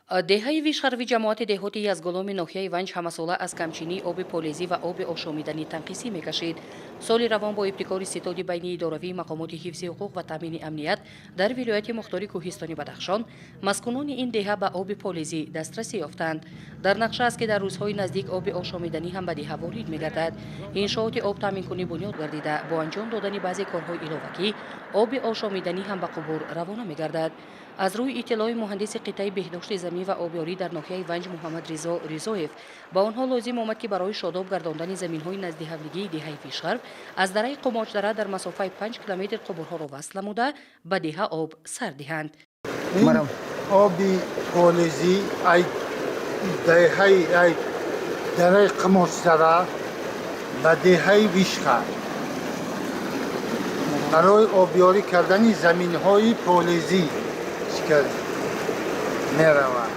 Деҳаи Вишхарви ҷамоати деҳоти Язгуломи ноҳияи Ванҷ ҳамасола аз камчинии оби полезӣ ва оби ошомиданӣ танқисӣ мекашид. Соли равон бо ибтикори Ситоди байниидоравии мақомоти ҳифзи ҳуқуқ ва таъмини амният дар вилояти мухтори Кӯҳистони Бадахшон маскунони ин деҳа ба оби полезӣ дастрасӣ ёфтанд. Дар нақша аст, ки дар рӯзҳои наздик оби ошомиданӣ ҳам ба деҳа ворид мегардад. Иншооти обтаъминкунӣ бунёд гардида, бо анҷом додани баъзе корҳои иловагӣ оби ошомиданӣ ҳам ба қубур равона мегардад. Аз рӯи иттилои муҳандиси қитъаи беҳдошти замин ва обёрӣ дар ноҳияи Ванҷ Муҳаммад Ризо Ризоев, ба онҳо лозим омад, ки барои шодоб гардондани заминҳои наздиҳавлигии деҳаи Вишхарв аз дараи Қумочдара дар масофаи 5 километр қубурҳоро васл намуда, ба деҳа об сар диҳанд. Ин оби полезӣ ай деҳаи, ай дараи Қумочдара ба деҳаи Вишхар барои обёрӣ кардани заминҳои полезӣ меравад.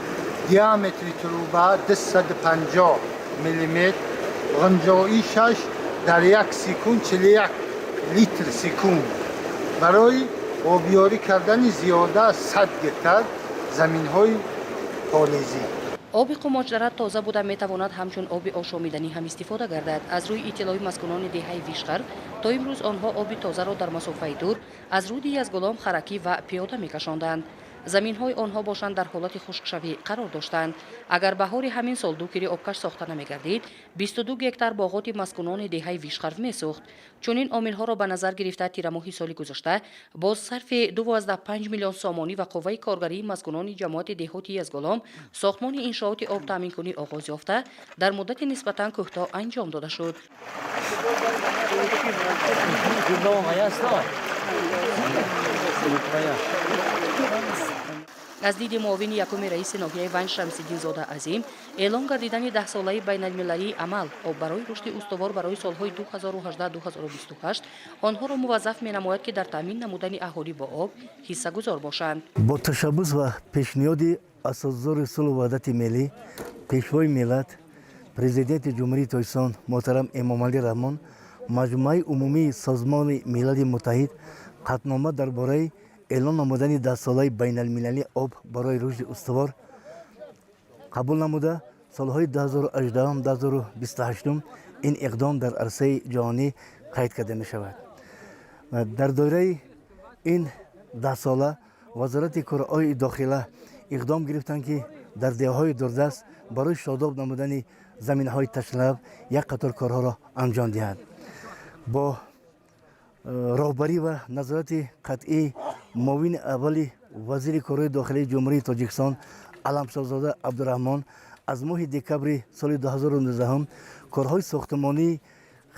Диаметри труба 250 миллиметр, ғунҷоишаш дар як секунд 41 литр секунд, барои обёрӣ кардани зиёда аз 100 гектар заминҳои полезӣ. Оби Қумочдара тоза буда, метавонад ҳамчун оби ошомиданӣ ҳам истифода гардад. Аз рӯи иттилои маскунони деҳаи Вишхар, то имрӯз онҳо оби тозаро дар масофаи дур аз руди Язгулом харакӣ ва пиёда мекашонданд. Заминҳои онҳо бошанд, дар ҳолати хушкшавӣ қарор доштанд. Агар баҳори ҳамин сол ду кири обкаш сохта намегардид, 22 гектар боғоти маскунони деҳаи Вишхарв месӯхт. Чунин омилҳоро ба назар гирифта, тирамоҳи соли гузашта бо сарфи 2,5 миллион сомонӣ ва қувваи коргарии маскунони ҷамоати деҳоти Язгулом сохтмони иншооти обтаъминкунӣ оғоз ёфта, дар муддати нисбатан кӯтоҳ анҷом дода шуд. Аз диди муовини якуми раиси ноҳияи Ванҷ Шамсиддинзода Азим, эълон гардидани даҳсолаи байналмилалии амал «Об барои рушди устувор» барои солҳои 2018-2028 онҳоро муваззаф менамояд, ки дар таъмин намудани аҳолӣ бо об ҳиссагузор бошанд. Бо ташаббус ва пешниҳоди Асосгузори сулҳу ваҳдати миллӣ, Пешвои миллат, Президенти Ҷумҳурии Тоҷикистон муҳтарам Эмомалӣ Раҳмон, Маҷмӯаи умумии Созмони Милали Муттаҳид қатънома дар бораи эълон намудани даҳсолаи байналмилалии об барои рушди устувор қабул намуда, солҳои 2018-2028 ин иқдом дар арсаи ҷаҳонӣ қайд карда мешавад. Дар доираи ин даҳсола Вазорати корҳои дохила иқдом гирифтанд, ки дар деҳаҳои дурдаст барои шодоб намудани заминаҳои ташналаб як қатор корҳоро анҷом диҳад. Бо роҳбарӣ ва назорати қатъии муовини аввали вазири корҳои дохилии Ҷумҳурии Тоҷикистон Аламшоҳзода Абдураҳмон, аз моҳи декабри соли 2019 корҳои сохтмонии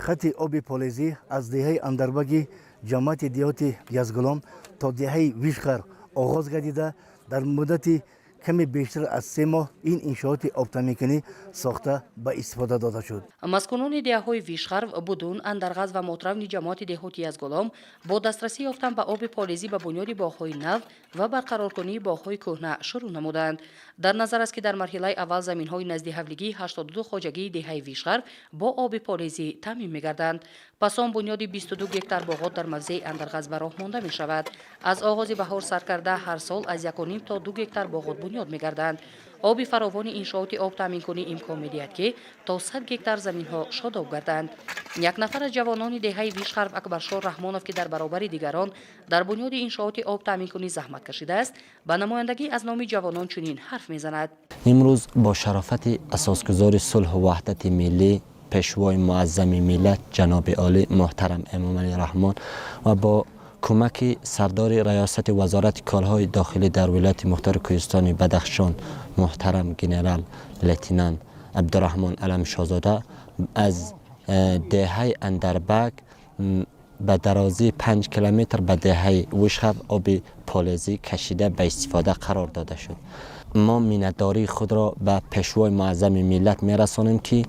хати оби полезӣ аз деҳаи Андарбаги ҷамоати деҳоти Язгулом то деҳаи Вишхар оғоз гардида, дар муддати каме бештар аз 3 моҳ ин иншооти обтаъминкунӣ сохта, ба истифода дода шуд. Маскунони деҳаҳои Вишхарв, Будун, Андарғаз ва Мотравни ҷамоати деҳоти Язгулом бо дастрасӣ ёфтан ба оби полезӣ ба бунёди боғҳои нав ва барқароркунии боғҳои кӯҳна шурӯъ намуданд. Дар назар аст, ки дар марҳилаи аввал заминҳои наздиҳавлигии 82 хоҷагии деҳаи Вишхарв бо оби полезӣ таъмин мегарданд. Пас он бунёди 22 гектар боғот дар мавзеи Андарғаз ба роҳ монда мешавад. Аз оғози баҳор сар карда, ҳар сол аз 1,5 то 2 гектар боғот бунёд мегарданд. Оби фаровони иншооти обтаъминкунӣ имкон медиҳад, ки то 100 гектар заминҳо шодоб гарданд. Як нафар аз ҷавонони деҳаи Вишхарв, Акбаршоҳ Раҳмонов, ки дар баробари дигарон дар бунёди иншооти обтаъминкунӣ заҳмат кашидааст, ба намояндагӣ аз номи ҷавонон чунин ҳарф мезанад. Имрӯз бо шарофати Асосгузори сулҳу ваҳдати миллӣ, Пешвои муаззами миллат, ҷаноби олӣ муҳтарам Эмомалӣ Раҳмон ва бо кӯмаки сардори раёсати Вазорати корҳои дохилӣ дар вилояти мухтори Кӯҳистони Бадахшон муҳтарам генерал лейтенант Абдураҳмон Аламшозода аз деҳаи Андарбак ба дарозии 5 километр ба деҳаи Вишхарв оби полезӣ кашида, ба истифода қарор дода шуд. Мо миннатдории худро ба Пешвои муаззами миллат мерасонем, ки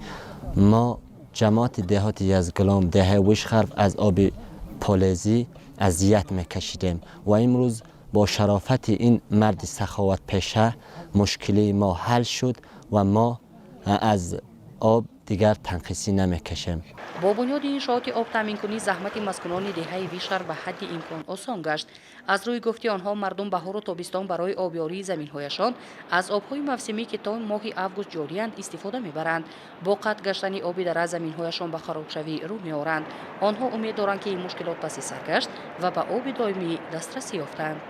мо, ҷамоати деҳоти Язгулом, деҳаи Вишхарв, аз оби полезӣ азият мекашидем ва имрӯз бо шарофати ин марди саховатпеша мушкилии мо ҳал шуд ва мо аз об Дигар танқисӣ намекашем. Бо бунёди иншооти обтаъминкунӣ заҳмати маскунони деҳаи Вишар ба ҳадди имкон осон гашт. Аз рӯи гуфти онҳо, мардум баҳору тобистон барои обёрии заминҳояшон аз обҳои мавсимӣ, ки то моҳи август ҷорианд, истифода мебаранд. Бо қатъ гаштани оби дара заминҳояшон ба харобшавӣ рӯ меоранд. Онҳо умед доранд, ки ин мушкилот паси сар гашт ва ба оби доимӣ дастрасӣ ёфтанд.